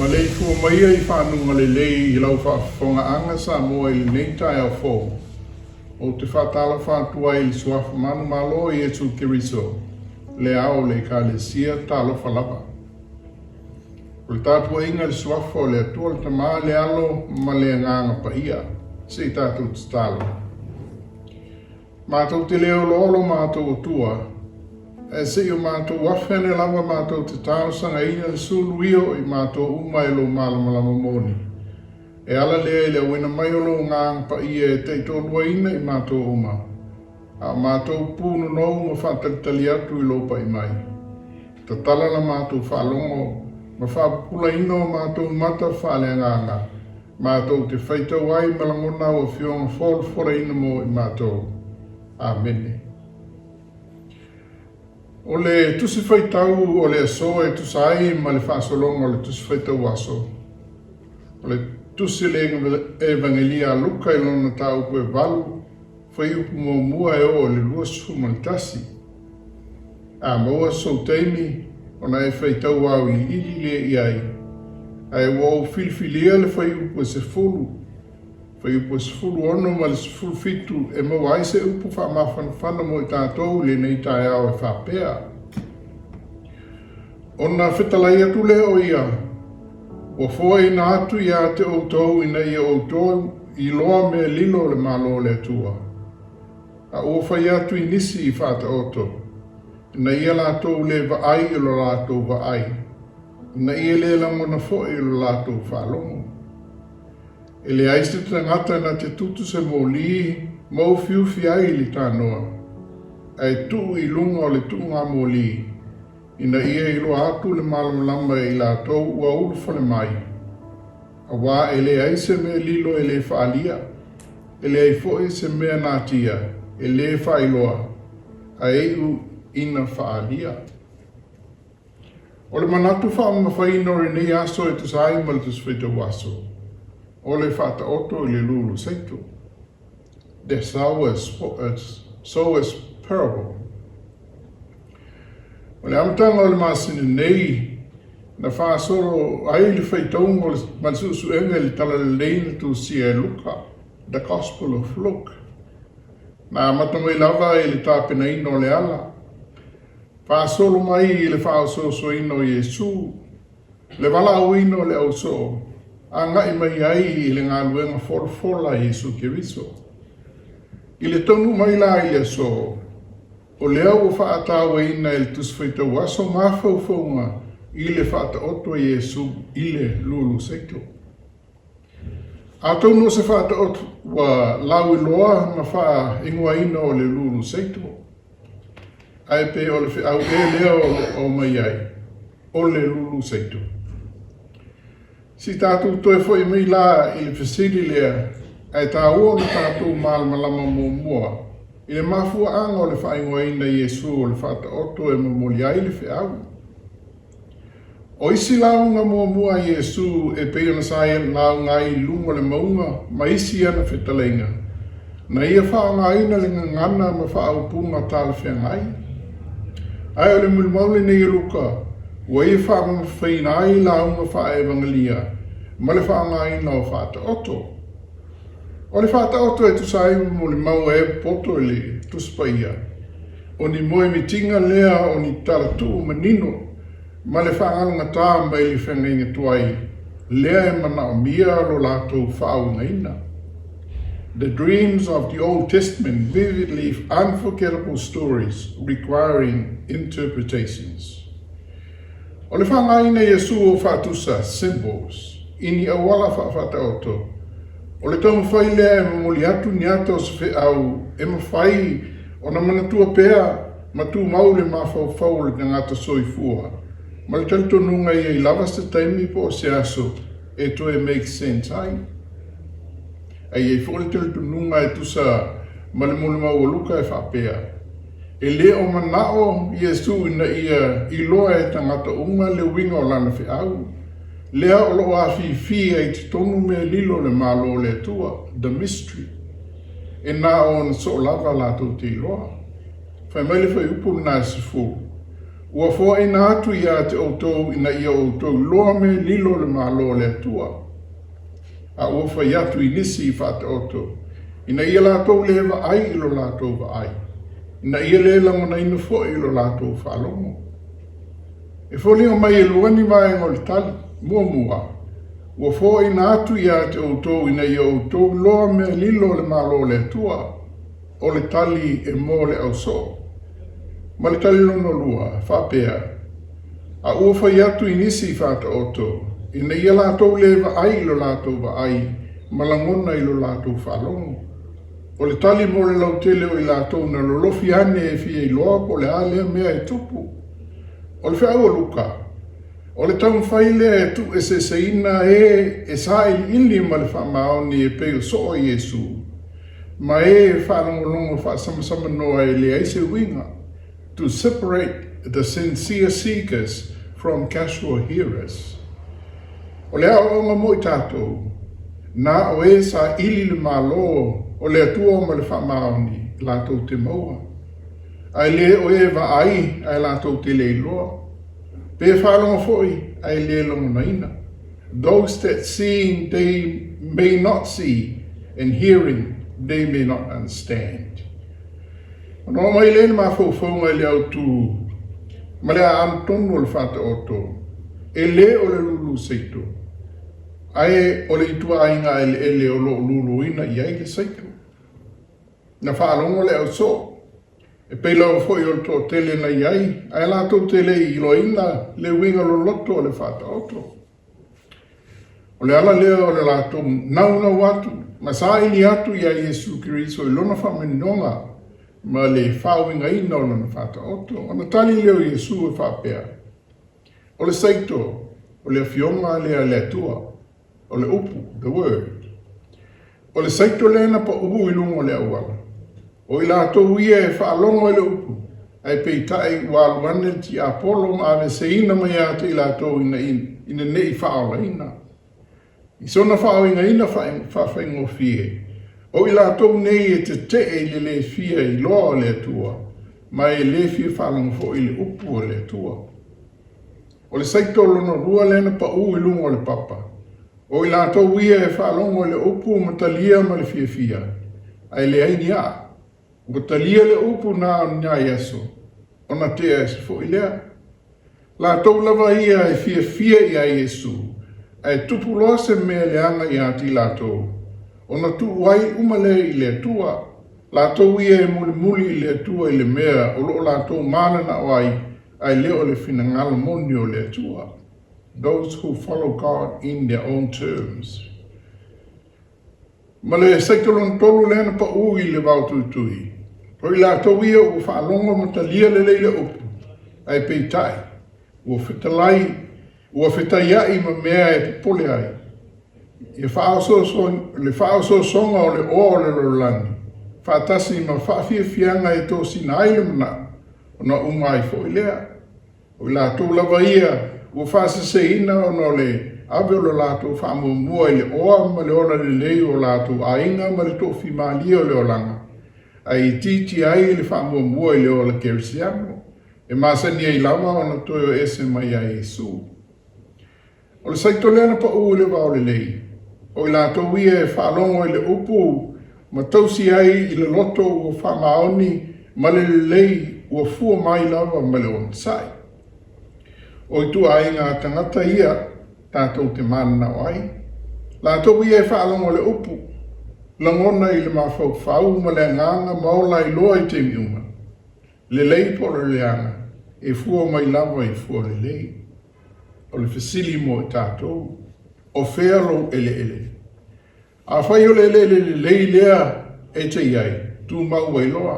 Maleifua maia i fanuga lelei i lau faafofogaaga Samoa i lenei taeao fou. Ou te faatalofa atu ai i le Suafa Manumalo o Iesu Keriso, le Ao o le Ekalesia, talofa lava. O le tapuaiga i le Suafa o le Atua le Tama, le Alo ma le Agaga Paia. Se i tatou tatalo. Matou te le oloolo matou Atua, ae se i o matou afe ane lava matou te talosagaina le suluia o i matou uma e lou malamalama moni. E ala lea i le auina mai o lou Agaga Paia e taitoaluaina i matou uma, a o matou pūnonou ma faatalitali atu i lou pai mai. Tatala la matou faalogo ma faapupulaina o matou mata faaleagaga, matou te faitau ai ma lagona au Afioga folafolaina mo i matou. Amene. O le Tusi Faitau o le aso e tusa ai ma le faasologa o le Tusi Faitau Aso, o le Tusi le Evagelia a Luka i lona mataupu e 8, fuaiupu muamua e oo i le 21. A maua sou taimi ona e faitau auiliili lea i ai, ae ua ou filifilia le fuaiupu e 10, fuaiupu e 16 ma le 17 e maua ai se upu faamafanafana mo i tatou i lenei taeao e faapea, Ona fetalai atu lea o ia, Ua foaiina atu ia te outou ina ia outou iloa mea lilo o le Malo o le Atua. A ua fai atu i nisi i faataoto, ina ia latou le vaai i lo latou vaai, ina ia le lagona foi i lo latou faalogo. E leai se tagata na te tutu se moli ma ufiufi ai i le tanoa, ae tuu i luga o le tuuga moli, ina ia iloa atu le malamalama e i latou ua ulufale mai, aua e leai se mea lilo e le faaalia, e leai foi se mea natia e le faailoa, ae iu ina faaalia. O le manatu faamamafaina o lenei aso e tusa ai ma le Tusi Faitau Aso, o le faataoto i le lulu seito. The Sower's Parable. O le amataga o le masina nei, na faasolo ai le faitauga ma le suesuega i le Talalelei na tusia e Luka, The Gospel of Luke. Na amata mai lava i le tapenaina o le ala, faasolo mai i le faaosoosoina o Iesu, le valaauina o le ausoo, agai mai ai i le galuega folafola a Iesu Keriso. I le taunuu mai la i le aso, o lea ua faatauaina e le Tusi Faitau Aso mafaufauga i le faataoto a Iesu i le lulu seito. Atonu o se faataoto ua lauiloa ma faaigoaina o le lulu seito, ae pe o le feau ē lea o lo o aumai ai, o le lulu seito. Se i tatou toe foi mai la i le fesili lea, ae taua ona tatou malamalama muamua i le mafuaaga o le faaigoaina Iesu o le faataoto e momoli ai le feau. O isi lauga muamua a Iesu e pei ona sa ia lauga ai i luga o le mauga ma isi ana fetalaiga, na ia faaaogaina le gagana ma faaupuga talafeagai. Ae o le mulimau lenei o Luka, ua ia faamamafaina ai lauga faa-evagelia ma le faaaogaina o faataoto. O le faataoto e tusa ai ma molimau a e poto i le Tusi Paia, o ni moemitiga lea o ni tala tuu manino ma le faagalugata mai le feagaiga tuai lea e manaomia lo latou faauigaina. The dreams of the Old Testament vividly unforgettable stories requiring interpretations. O le faaaogaina Iesu o faatusa, symbols, i ni auala faafaataoto, o le taumafai lea e momoli atu ni ata o se feau e mafai ona manatua pea ma tumau le mafaufau o le tagata soifua. Ma le talitonuga e i ai lava se taimi po o se aso e toe make sense ai. Ae i ai foi le talitonuga e tusa ma le molimau a Luka e faapea, E le o manao Iesu ina ia iloa e tagata uma le uiga o lana feau, lea o lo o afifi ai i totonu mea lilo o le Malo o le Atua, the mystery, e na o ona soo lava latou te iloa. Fai mai le fuaiupu lena e 10, Ua foaina atu ia te outou ina ia outou iloa mea lilo o le Malo o le Atua. A ua fai atu i nisi i faataoto, ina ia latou le vaai i lo latou vaai, ina ia le lagonaina foi i lo latou faalogo. E foliga mai e lua ni vaega o le tali. Muamua, ua foaina atu ia te outou ina ia outou iloa mea lilo o le Malo o le Atua, o le tali e mo le ausoo. Ma le tali lona lua, faapea, A ua fai atu i nisi i faataoto, ina ia latou le vaai i lo latou vaai ma lagona i lo latou faalogo. O le tali mo le lautele o i latou na lolofi ane e fia iloa po o le a lea mea e tupu. O le feau a Luka, o le taumafai lea e tuueseeseina e e sailiili ma le faamaoni e pei o soo Iesu, ma e e faalogologo faasamasamanoa e leai se uiga, to separate the sincere seekers from casual hearers. O le aoaoga mo i tatou, na o e saili le Malo o le Atua ma le faamaoni latou te maua, ae le o e vaai ae latou te le iloa, pe faalogo foi ae le lagonaina. Those that seeing they may not see, and hearing they may not understand. Ona oo mai lea i le mafaufauga i le autu ma le aano tonu o le faataoto, e le o le lulu seito, ae o le ituaiga eleele o lo o luluina i ai le seito. Na faalogo le ausoo, e pei lava foi o le toatele na i ai, ae latou te le i iloaina le uiga loloto o le faataoto. O le ala lea o le latou naunau atu ma saili atu iā Iesu Keriso i lona faamaninoga ma le faauigaina o lona faataoto. Ona tali lea o Iesu e faapea, O le saito, o le Afioga lea a le Atua, o le Upu, the Word. O le saito lea na paʻu i luga o le auala. O i latou ia e faalogo i le upu, ae peitai ua alu ane le tiapolo ma aveeseina mai ia te i latou ina ina ne i faaolaina. I sona faaoigaina faafaigofie, o i latou nei e tetee i le le fia iloa o le Atua, ma e le fia faalogo foi i le upu a le Atua. O le saito lona lua lea na paʻu i luga o le papa, O i latou ia e faalogo i le upu ma talia ma le fiafia, ae leai ni aa. Ua talia le upu na o ni nai aso, ona tea ese foi lea. Latou lava ia e fiafia iā Iesu, ae tupu loa se mea leaga ia te i latou, ona tuu ai uma lea i le Atua. Latou ia e mulimuli i le Atua i le mea o lo o latou mananao ai, ae le o le finagalo moni o le Atua. Those who follow God in their own terms. Ma le saito lona tolu lea na paʻu i le vao tuitui, o i latou ia ua faalogo ma talia lelei le upu, ae peitai, ua fetalai, ua fetaiaʻi ma mea e popole ai. Ia faaosooso, le faaosoosoga o le oa o le lalolagi, faatasi ma faafiafiaga e tosina ai le manaʻo, ona uma ai foi lea. O i latou lava ia ua faaseseina ona o le ave o le latou faamuamua i le oa ma le ola lelei o latou aiga ma le toafimalie o le olaga, ae itiiti ai le faamuamua i le ola kerisiano, e masani ai lava ona toe o ese mai ia Iesu. O le saito lea na paʻu i le vao lelei, o i latou ia e faalogo i le upu ma tausi ai i le loto ua faamaoni ma le lelei ua fua mai lava ma le onosai. O ituaiga tagata ia tatou te mananao ai, latou ia e faalogo i le upu, lagona i le mafaufau ma le agaga ma ola ai loa i taimi uma, lelei po o le leaga, e fua mai lava i fua lelei. O le fesili mo i tatou, o fea lou eleele? Afai o le eleele lelei lea e te i ai, tumau ai loa.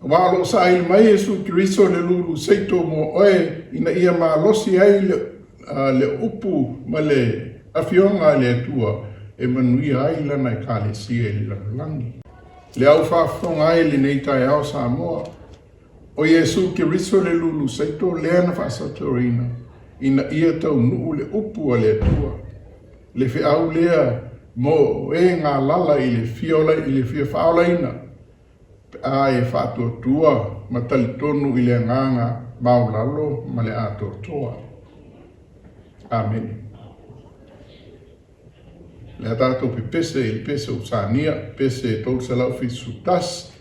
Aua o lo o saili mai Iesu Keriso le lulu seito mo oe ina ia malosi ai le upu ma le Afioga a le Atua e manuia ai Lana Ekalesia i le lalolagi. Le au faafofoga ai i lenei taeao Samoa, o Iesu Keriso le lulu seito lea na faasatoina ina ia taunuu le upu a le Atua, le feau lea mo e galala i le fia faaolaina pe a e faatuatua ma talitonu i le agaga maualalo ma le atoatoa. Amene. Le a tatou pepese i le pese o Sania, pese 371.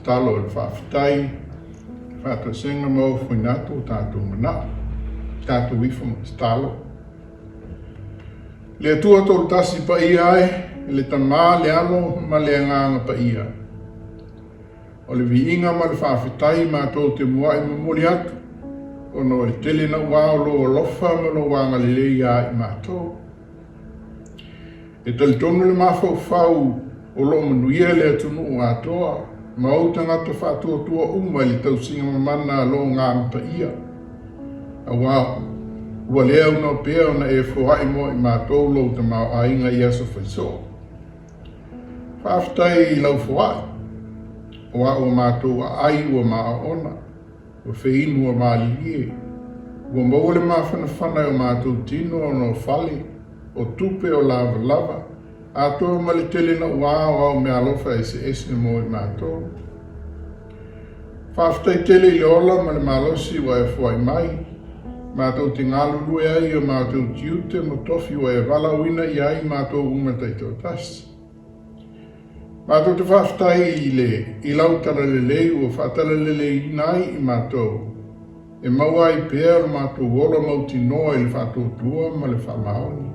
Tatalo o le faafetai, le faatoesega ma ofoina atu o tatou manao, tatou ifo ma tatalo. Le Atua Toolutasi Paia e, le Tama, le Alo ma le Agaga Paia. O le viiga ma le faafetai matou te mua'i momoli atu, ona o le tele naʻuā o lou alofa ma lou agalelei iā i matou. E talitonu le mafaufau o lo o manuia le atunuu atoa ma ou tagata faatuatua uma i le tausiga mamana a lou Agaga Paia, aua ua le aunoa pea ona e foai mo i matou lou tamaoaiga i aso faisoo. Faafetai i lau foai, aua ua matou aai ua maoona, ua feinu ua malilie, ua maua le mafanafana e o matou tino ona o fale, o tupe o lavalava, atoa ma le tele naʻuā o au meaalofa eseese mo i matou. Faafetai tele i le ola ma le malosi ua e foai mai, matou te galulue ai i o matou tiute ma tofi ua e valaauina i ai matou uma taitoatasi. Matou te faafetai i le i lau talalelei ua faatalaleleiina ai i matou, e maua ai pea lo matou ola mautinoa i le faatuatua ma le faamaoni.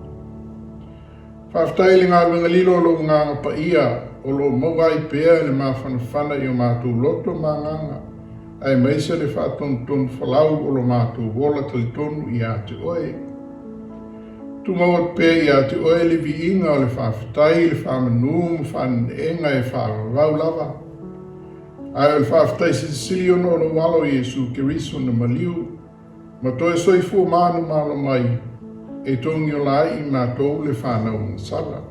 Faafetai i le galuega lilo o lou Agaga Paia o lo o maua ai pea le mafanafana i o matou loto ma agaga, aemaise le faatonutonu folau o lo matou ola talitonu ia te Oe. Tumau atu pea ia te Oe le viiga o le faafetai, le faamanu ma faaneneega e faavavau lava. Ae o le faafetai silisili ona o lou Alo Iesu Keriso na maliu, ma toe soifua manumalo mai e togiola ai i matou le fanau agasala.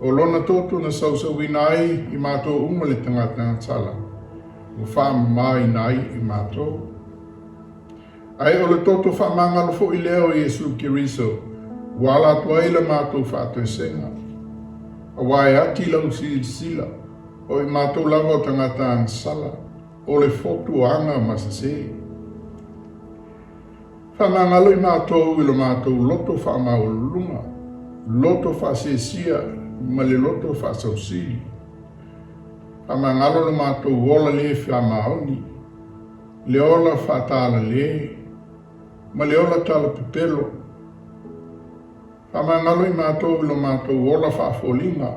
O lona toto na sausauina ai i matou uma le tagata agasala, ua faamamaina ai i matou. Ae o le toto faamagalo foi lea o Iesu Keriso ua ala atu ai la matou faatoesega. Aua e ati lau silasila, o i matou lava o tagata agasala, o le fotu o aga ma sese. Faamagalo i matou i lo matou loto faamaualuluga, loto faasesia ma le loto faasausili. Faamagalo lo matou ola le faamaoni, le ola faatalale ma le ola talapepelo. Faamagalo i matou i lo matou ola faafoliga,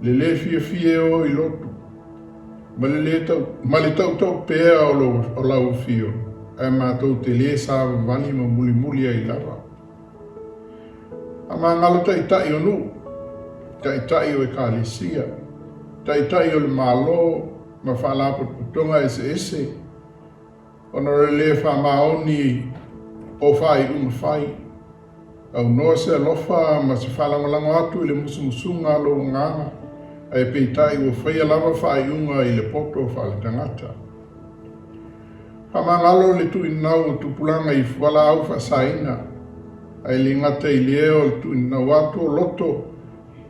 le lē fiafia e o i lotu, ma le lē tau, ma le tautau pea o lo, o lau afio, ae matou te lē savavali ma mulimuli ai lava. Faamagalo taitai o nuu, taitai o ekalesia, taitai o le Malo ma faalapotopotoga eseese, Ona o le lē faamaoni o faaiuga fai, aunoa se alofa ma se faalagolago atu i le musumusuga a lou agaga, ae peitai ua faia lava faaiuga i le poto faaletagata. Faamagalo le tuuinau o tupulaga i fualaau faasaina, ae le gata i lea o le tuuinau atu o loto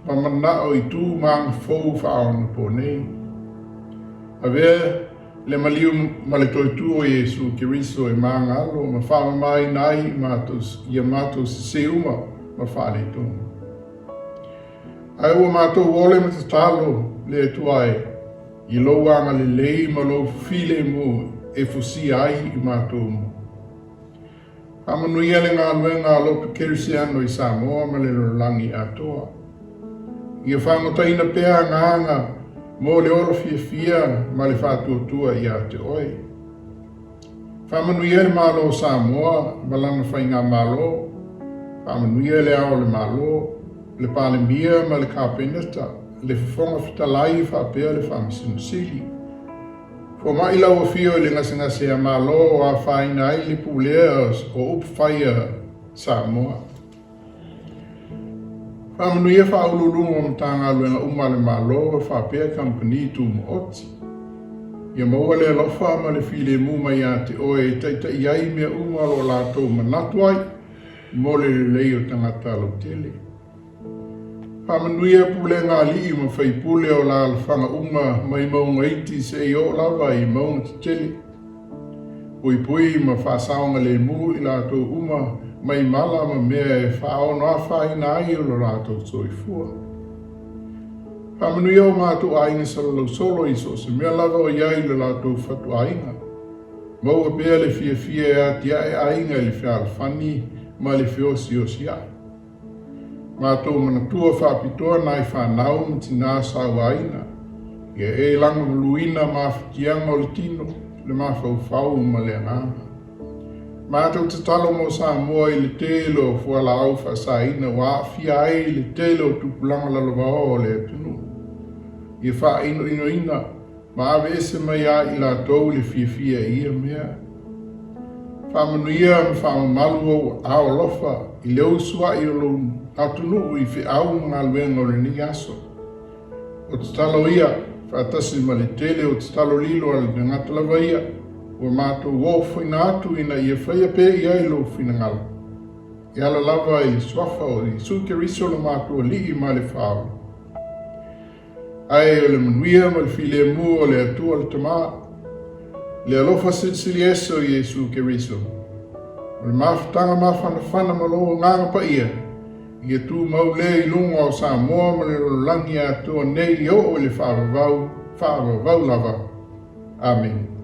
ma manao i tu ma aga fou faaonaponei. Avea Le maliu ma le toe tu o Iesu Keriso e magalo ma faamamaina ai matou, ia matou sese uma ma faaletonu. Ae ua matou ole ma tatalo le Atua e, i lou agalelei ma lou filemu e fusia ai i matou uma. Faamanuia le galuega a lotu Kerisiano i Samoa ma le lalolagi atoa. Ia fagotaina pea agaga mo le ola fiafia ma le faatuatua ia te oe. Faamanuia le Malo o Samoa ma lana faigamalo, faamanuia le Ao o le Malo, le Palemia ma le Kapeneta, le Fofoga Fetalai faapea le Faamasino Sili. Fomai lau afio i le gasegase a Malo o afaina ai le pulea o upu fai a Samoa. Faamanuia faauluuluga o Matagaluega uma a le Malo faapea kamupani tumaoti. Ia maua le alofa ma le filemu mai ia te oe e taitai ai mea uma o lo o latou manatu ai mo le lelei o tagata lautele. Faamanuia pulega alii ma faipule o alaalafaga uma mai mauga iti seia oo lava i mauga tetele. Puipui ma faasaogalemu i latou uma mai mala ma mea e faaonoafaina ai lo latou soifua. Faamanuia o matou aiga salalausolo i so o se mea lava o i ai i lo latou fatuaiga. Maua pea le fiafia e atiae aiga i le fealofani ma le feosiosiai. Matou manatua faapitoa nai fanau ma tinā sauaina, ia e lagomuluina mafatiaga o le tino, le mafaufau ma le agaga. Matou tatalo mo Samoa i le tele o fualaau faasaina ua aafia ai le tele o tupulaga lalovaoa o le atunuu. Ia faainoinoina ma aveese mai ia i latou le fiafia i ia mea. Faamanuia ma faamamalu ou aao alofa i le usuai o lou atunuu i feau ma galuega o lenei aso. O tatalo ia, faatasi ma le tele o tatalo lilo a le tagata lava ia, ua matou ofoina atu ina ia faia pea i ai lou finagalo. E ala lava i le suafa o Iesu Keriso lo matou Alii ma le Faaola. Ae o le manuia ma le filemu o le Atua le Tama, le alofa silisili ese o Iesu Keriso, o le mafutaga mafanafana ma lou Agaga Paia, ia tumau lea i luga o Samoa ma le lalolagi atoa nei e oo i le faavavau, faavavau lava. Amene.